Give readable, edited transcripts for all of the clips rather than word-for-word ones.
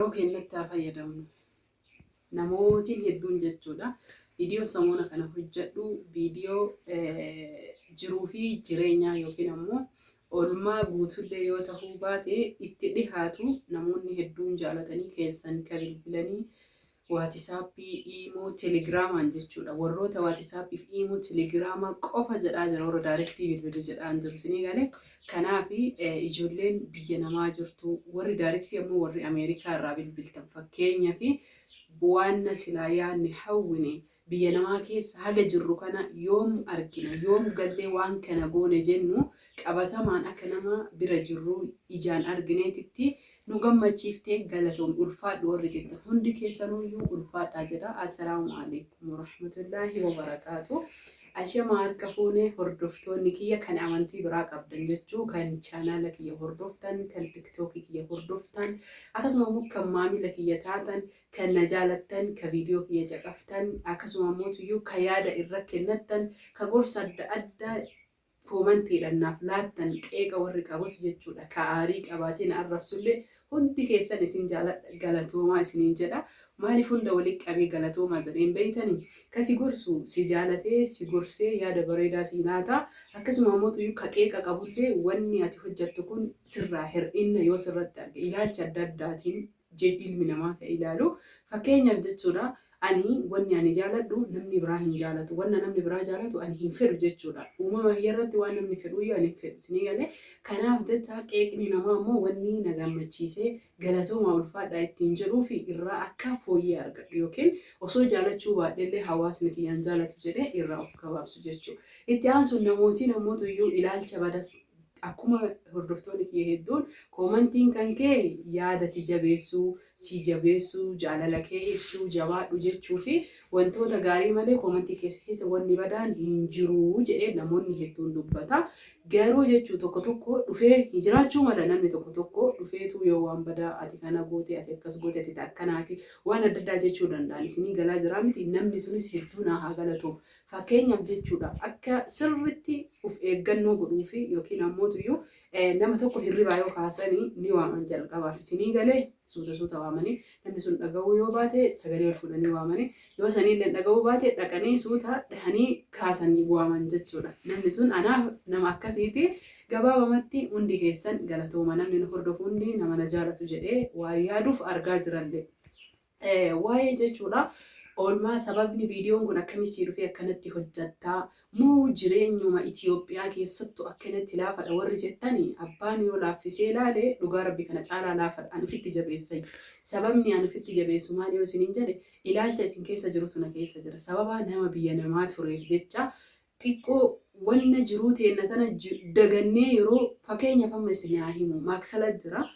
Yeroo keenyatti haa fayyadamnu. Namootiin hedduun jechuudha. Viidiyoo samoona kana hojjedhu viidiyoo jiruu fi jireenyaa yookiin ammoo oolmaa guutullee yoo ta'uu baate itti dhihaatu namoonni hedduun jaalatanii keessan ka bilbilanii Waatisaappii, Iimoo, Telegiraamaan jechuudha. Warroota Waatisaappii fi Iimoo, Telegiraamaa qofa jedhaa jira warra daayirektii bilbilu jedhaa hin jiru isinii galee. Kanaaf ijoolleen biyya namaa jirtu warri daayirektii ammoo warri Ameerikaa irraa bilbiltan fakkeenyaa fi waan silaa yaadne hawwine biyya namaa keessa haga jirru kana yoom argina yoom gallee waan kana goone jennu qabatamaan akka nama bira jirruu ijaan argineetitti nu gammachiiftee galatoomi ulfaadhu warri jettan hundi keessanuyyuu ulfaadhaa jedha. Assalaamu alaikum warahmatullaahi wabarakaatu. Ashama harka fuune hordoftoonni kiyya kan amantii biraa qabdan jechuu kan chaanaala kiyya hordoftan kan tiktookii kiyya hordoftan akkasuma immoo kan maamila kiyya taatan kan na jaalattan ka viidiyoo kiyya caqaftan akkasuma immoo tuyyuu ka yaada irra kennattan ka gorsa adda addaa koomantiidhaan naaf laattan qeeqa warri qabus jechuudha ka aarii qabaatee na arrabsullee hundi keessan isin jaaladha galatoomaa isiniin jedha. Maaliif hunda walitti qabee galatoomaa jedheen beeytanii? Ka si gorsu si jaalatee si gorsee yaada bareedaa sii laata. Akkasuma immoo tuyyuu ka qeeqa qabullee wanni ati hojjattu kun sirraa hir'inna yoo sirratti arge ilaalcha adda addaatiin ilmi namaa ka ilaalu. Fakkeenyaaf jechuudha ani wanni ani jaaladhu namni biraa hin jaalatu. Wanna namni biraa jaalatu ani hin fedhu jechuudha. Uumama kiyya irratti waan namni fedhuyyuu ani hin fedhu. Isinii galee? Kanaaf jecha qeeqni namaa immoo wanni na gammachiisee galatoomaa ulfaadhaa ittiin jedhuu fi irraa akka fooyyee argadhu yookiin osoo jaalachuu baadhellee hawaasni kiyyaan jaalatu jedhee irraa of gabaabsu jechuudha. Itti aansuun namootiin ammootuyyuu ilaalcha badas akkuma hordoftoonni kiyya hedduun koomantiin kan kee yaada si jabeessuu, si jabeessuu, jaalala kee ibsuu, jabaadhu jechuu fi wantoota gaarii malee koomantii keessa keessa wanni badaan hin jiru jedhee namoonni hedduun dubbata. Garuu jechuu tokko tokko dhufee hin jiraachuu mala namni tokko tokko dhufeetu yoo waan badaa ati kana goote, ati akkas goote, ati akkanaati waan adda addaa jechuu danda'an isinii galaa jiraa miti namni sunis hedduu naa haa galatoomu. Fakkeenyaaf jechuudha akka sirritti of eeggannoo godhuufi yookiin ammootuyyuu nama tokko hirribaa yoo kaasanii ni waaman jalqabaaf isinii galee suuta suuta waamanii namni sun dhaga'uu yoo baate sagalee ol fuudhanii waamanii yoo saniillee dhaga'uu baate dhaqanii suuta dhahanii kaasanii waaman jechuudha. Namni sun anaaf nama akkasiiti. Gabaabamatti hundi keessan galatooma namni na hordofu hundi nama na jaalatu jedhee waan yaaduuf argaa jirallee. Waa'ee jechuudha oolmaa sababni viidiyoon kun akkamii sii dhufee akkanatti hojjattaa moo jireenyuma Itiyoophiyaa keessattu akkanatti laafadha warri jettani abbaan yoo laaffisee laale dhugaa rabbi kana caalaa laafadha ani ofitti jabeessayyu sababni ani ofitti jabeessu maal yoo isiniin jedhe ilaalcha isin keessa jirutu na keessa jira sababaa nama biyya namaa tureef jecha xiqqoo wanna jiruu teenna tana dagannee yeroo fakkeenyaaf amma isin haa himu maaksala jira.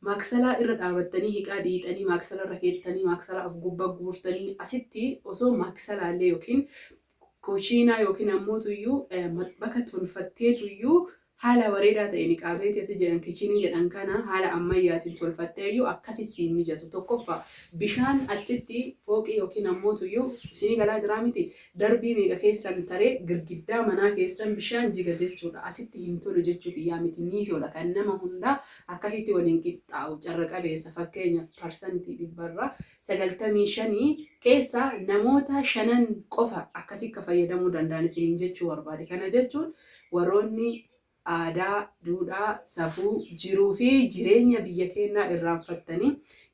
Maaksalaa irra dhaabattanii hiqaa dhiixanii maaksala irra keettanii maaksala of gubbaa guurtanii asitti osoo maaksalaallee yookiin kushiinaa yookiin ammoo tuyyuu bakka tolfatteetuyyuu haala bareedaa ta'een iqaabeetii asi jedhan kichinii jedhan kana haala ammayyaatiin tolfatteeyyuu akkasi siin mijatu. Tokkoffaa bishaan achitti fooqii yookiin ammootuyyuu isinii galaa jiraa miti darbii meeqa keessan taree girgiddaa manaa keessan bishaan jiga jechuudha. Asitti hin tolu jechuu kiyyaa miti ni tola kan nama hundaa akkasitti waliin qixxaa'u carra qabeessa fakkeenyaaf parsantii dhibbarraa 95 keessaa namoota shanan qofa akkasi akka fayyadamuu danda'an isiniin jechuu barbaade. Kana jechuun warroonni aadaa, duudhaa, safuu, jiruu fi jireenya biyya keennaa irraanfattanii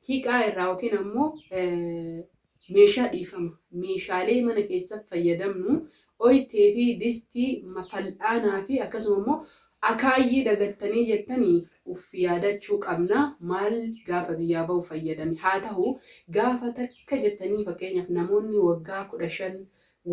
hiqaa irraa yookiin ammoo meeshaa dhiifama meeshaalee mana keessa fayyadamnu oytee fi distii fal'aanaa fi akkasuma immoo akaayyii dagattanii jettanii uf yaadachuu qabna maal gaafa biyyaa bahu fayyadame haa tahu gaafa takka jettanii fakkeenyaaf namoonni waggaa 15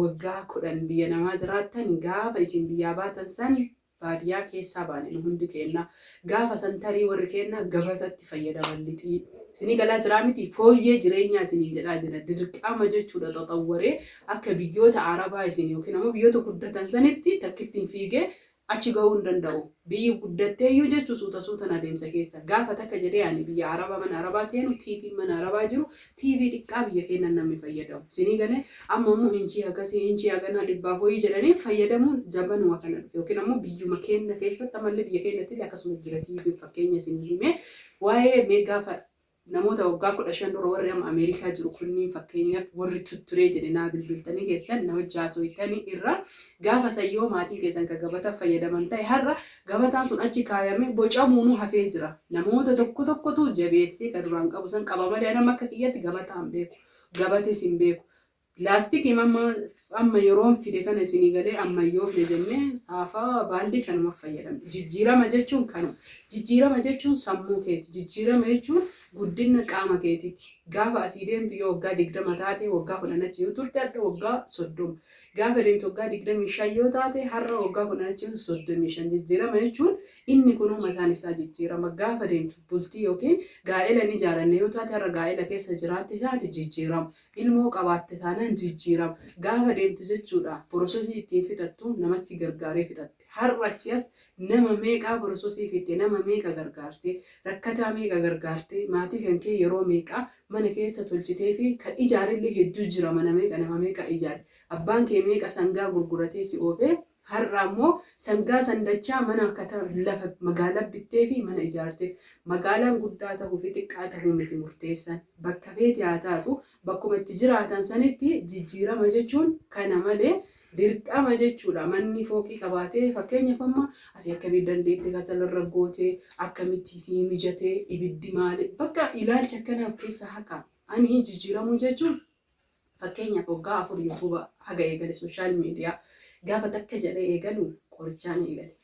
waggaa 10 biyya namaa jiraattan gaafa isin biyyaa baatan san baadiyyaa keessaa baane nu hundi keenna gaafa san tarii warri keenna gabatatti fayyadaman lixii isinii galaa jiraa miti fooyyee jireenyaa isiniin jedhaa jira dirqama jechuudha xaxawwaree akka biyyoota arabaa isin yookiin ammoo biyyoota guddatan sanitti takkittiin fiigee achi gahuu hin danda'u. Biyyi guddatteeyyuu jechuu suuta suutan adeemsa keessa. Gaafa takka jedhee ani biyya Arabaa mana Arabaa seenu TV mana Arabaa jiru TV xiqqaa biyya keennan namni fayyadamu. Isinii galee amma immoo inchii hagasii inchii haganaa dhibbaaf wayii jedhanii fayyadamuun zabanuma kana dhufe yookiin ammoo biyyuma keenna keessatti ammallee biyya keenyatti illee akkasuma jira TV fakkeenya isinii hime waa'ee mee gaafa Namoota waggaa 15 dura warri amma Ameerikaa jiru kunniin, fakkeenyaaf warri tutturee jedhe, naa bilbiltanii keessan na hojii haasofitanii irra gaafa san yoo maatiin keessan kan gabataa fayyadaman ta'e, har'a gabataan sun achi kaayamee bocamuunuu hafee jira. Namoota tokko tokkotu jabeessee kan duraan qabu san qaba malee nama akka kiyyatti gabataa hin beeku. Gabatees hin beeku. Laastikii amma amma yeroon fide kana isinii galee ammayyoofne jennee saafaa baaldii kanuma fayyadamne. Jijjiirama jechuun kanuma. Jijjiirama jechuun sammuu keeti. Jijjiirama jechuun guddina qaama keetiiti. Gaafa asii deemtu yoo waggaa 20 taate, waggaa 10 achi yoo turte har'a waggaa 30. Gaafa deemtu waggaa 25 yoo taate, har'a waggaa 10 achi yoo 35. Jijjiirama jechuun inni kunuu mataan isaa jijjiirama. Gaafa deemtu bultii yookiin gaa'ela ni jaalanne yoo taate, har'a gaa'ela keessa jiraatte taate jijjiirama. Ilmoo qabaatte taanaan jijjiirama. Gaafa deemtu jechuudha, processii ittiin fixattu namas si gargaaree fixatte. Har'a achi as nama meeqaa processii fixxe, nama meeqa gargaarte, rakkataa meeqa gargaarte, maatii kan kee yeroo meeqaa mana keessa tolchitee fi kan ijaarellee hedduu jira, mana meeqa nama meeqa ijaare. Abbaan kee meeqa sangaa gurguratee si oofee, har'a ammoo sangaa sandachaa mana lafa magaalaa bittee fi mana ijaarteef. Magaalaan guddaa tahuu fi xiqqaa tahuu miti murteessan. Bakka feete haa taatu, bakkuma itti jiraatan sanitti jijjiirama jechuun kana malee dirqama jechuudha. Manni fooqii qabaatee, fakkeenyaaf amma ati akkamii dandeette kasalarra gootee, akkamitti sii mijatee, ibiddi maali, bakka ilaalcha akkanaa of keessaa haqa. Ani jijjiiramuu jechuun, fakkeenyaaf waggaa 4 YouTube haga eegale, social media gaafa takka jedhee eegalu qorichaan eegale.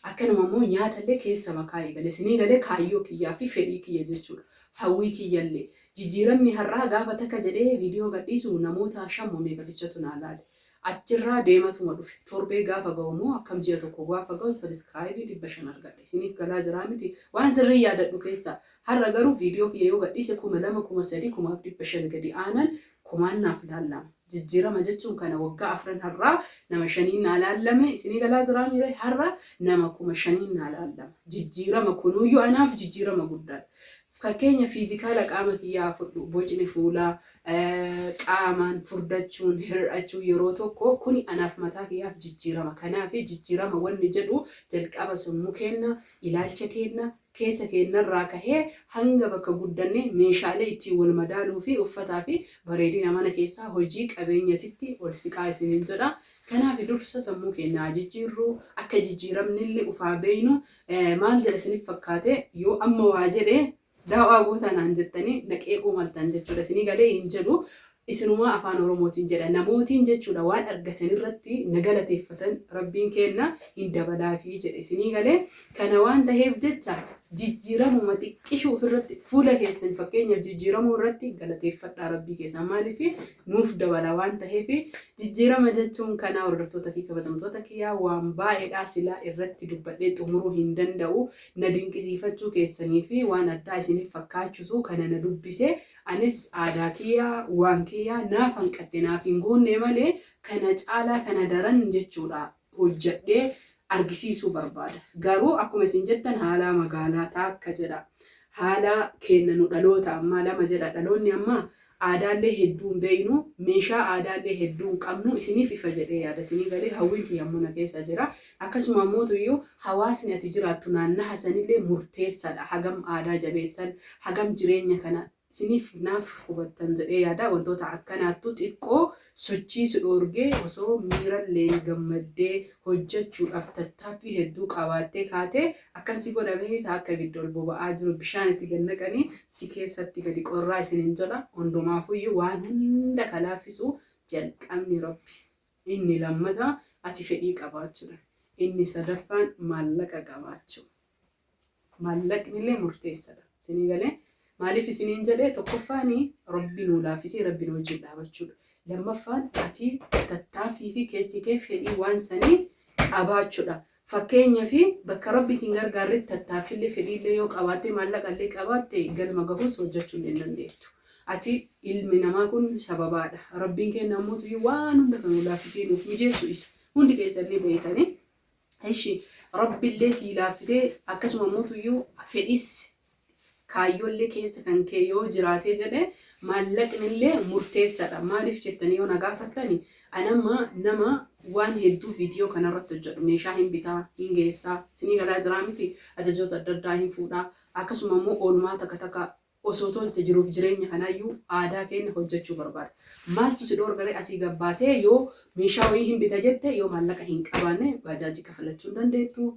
Akkanuma immoo nyaatallee keessa makaa eegale. Isinii galee kaayyoo kiyyaa fi fedhii kiyya jechuudha. Hawwii kiyyallee. Jijjiiramni har'aa gaafa takka jedhee viidiyoo gadhiisu namoota shammo meeqa bichatu naa laale. Achirraa deematuma dhufe. Torbee gaafa ga'u immoo akkam, ji'a tokko gaafa ga'u subscribe 500 argadhe. Isiniif galaa jiraa miti? Waan sirrii yaadadhu keessaa. Har'a garuu viidiyoo kiyya yoo gadhiise 2000, 3000, 1500 gadi aanan kumaan naaf laallama. Jijjiirama jechuun kana. Waggaa 4 har'aa nama shaniin naa laallame. Isinii galaa jiraa miire? Har'a nama 5000n naa laallama. Jijjiirama kunuyyuu anaaf jijjiirama guddaadha. Fakkeenya physical qaama kiyyaa fudhu, bocni fuulaa, qaamaan furdachuun, hir'achuun yeroo tokko, kuni anaaf mataa kiyyaaf jijjiirama. Kanaaf jijjiirama wanni jedhu jalqaba sammuu keenna, ilaalcha keenna, keessa keenyarraa kahee hanga bakka guddanne meeshaalee ittiin wal madaaluu fi uffataa fi bareedina mana keessaa, hojii qabeenyatitti ol siqaa isiniin jedha. Kanaaf dursa sammuu keenya haa jijjiirru, akka jijjiiramnillee ufaa beeynu. Maal jedha isiniif fakkaate? Yoo amma waa jedhe daawaa gootaa naan jettanii naqee uumaltan jechuudha. Isinii galee hin jedhu. Isinumaa afaan Oromootiin jedha. Namootiin jechuudha waan argatan irratti na galateeffatan Rabbiin kenna hin dabalaafii jedhe. Isinii galee kana waan ta'eef jecha jijjiiramuma xiqqishuu ofirratti, fuula keessan fakkeenyaaf jijjiiramuu irratti galateeffadhaa Rabbii keessan, maaliif nuuf dabala waan ta'eef. Jijjiirama jechuun kana, hordoftoota fi kabajamtoota kiyyaa, waan baay'eedhaa silaa irratti dubbadhee xumuruu hin danda'u. Na dinqisiifachuu keessanii fi waan addaa isiniif fakkaachutu kana na dubbise. Anis aadaa kiyyaa, waan kiyyaa naaf hanqatte, naaf hin guunne malee kana caalaa, kana daran jechuudha hojjedhee argisiisuu barbaada. Garuu akkuma isin jettan haala magaalaa taakka jedha. Haala kenna nu dhaloota ammaa lama jedha. Dhaloonni ammaa aadaallee hedduu hin beeknu, meeshaa aadaallee hedduu hin qabnu, isiniif ifa jedhee yaada. Isinii galee hawwiin kiyya ammoo na keessa jira. Akkasuma ammoo hawaasni ati jiraattu naannaha sanillee murteessaadha. Hagam aadaa jabeessan, hagam jireenya kana isiniif naaf hubattan jedhee yaada. Wantoota akkanaattu xiqqoo sochii si dhoorgee, osoo miiralleen gammaddee hojjechuudhaaf tattaaffii hedduu qabaattee kaatee akkasii godha beektaa, akka ibidda ol boba'aa jiru bishaan itti gannaqanii si keessatti gadi qorraa isiniin jedha. Hundumaafuyyuu waan hunda kalaaffisu jalqabni Rabbi. Inni lammata ati fedhii qabaachuudha. Inni sadaffaan maallaqa qabaachuu. Maallaqni illee murteessadha. Isinii galee maaliif isiniin jedhee? Tokkoffaan Rabbi nuu laaffisee Rabbi nu wajjin dhaabachuudha. Lammaffaan ati tattaaffii fi keessi kee fedhii waan sanii qabaachuudha. Fakkeenyaaf bakka Rabbi isin gargaarretti tattaaffillee fedhiillee yoo qabaatte, maallaqallee qabaatte, galma gahus hojjechuu hin dandeettu. Ati ilmi namaa kun sababaadha. Rabbiin keenya ammoo waan hunda kan nuu laaffisee nuuf mijeessu isa. Hundi keessanii beeytanii. Ishi Rabbillee sii laaffisee, akkasuma immoo fedhis kaayyoollee keessa kan kee yoo jiraatee jedhe maallaqnillee murteessaadha. Maaliif jettanii yoo na gaafattani, anamma nama waan hedduu viidiyoo kanarratti hojjedhu, meeshaa hin bitaa, hin geessaa, isinii galaa jiraa miti, ajajoota adda addaa hin fuudhaa, akkasuma immoo oolmaa takka takka Osoo tolte jiruuf jireenya kanaayyuu aadaa keenya hojjechuu barbaada. Maaltu si dhoorgaree asii gabbaatee yoo meeshaa wayii hin bita jette, yoo maallaqa hin qabaanne baajaajii kafalachuu hin dandeettu.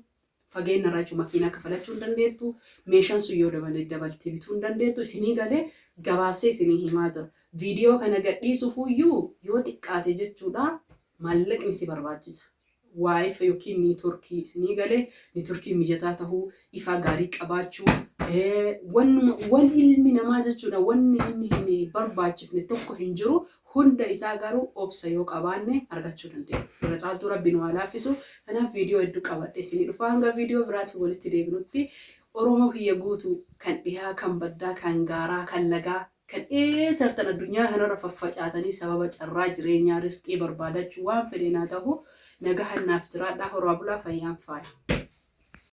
Fageenya irraa jechuun makiinaa kafalachuu hin dandeettu. Meeshaan sun yoo dabale dabaltee bituu hin dandeettu. Isinii galee gabaabsee isinii himaa jira. Viidiyoo kana gadhiisuufuyyuu yoo xiqqaate jechuudha maallaqni si barbaachisa. WiFi yookiin networkii isinii galee, networkii mijataa tahuu, ifaa gaarii qabaachuu, wannuma wan ilmi namaa jechuudha wanni inni hin barbaachifne tokko hin jiru. Hunda isaa garuu obsa yoo qabaanne argachuu dandeenya. Irra caaltuu Rabbi nu haa laaffisu. Kanaaf viidiyoo hedduu qabadhe isinii dhufa. Hanga viidiyoo biraatiin walitti deebinutti, Oromoo kiyya guutuu, kan dhihaa, kan baddaa, kan gaaraa, kan lagaa, kan eessartan addunyaa kanarra faffacaatanii sababa carraa jireenyaa risqii barbaadachuu waan fedheen haa ta'u, nagahan naaf jiraadhaa, horaa bulaa, fayyaan faaya.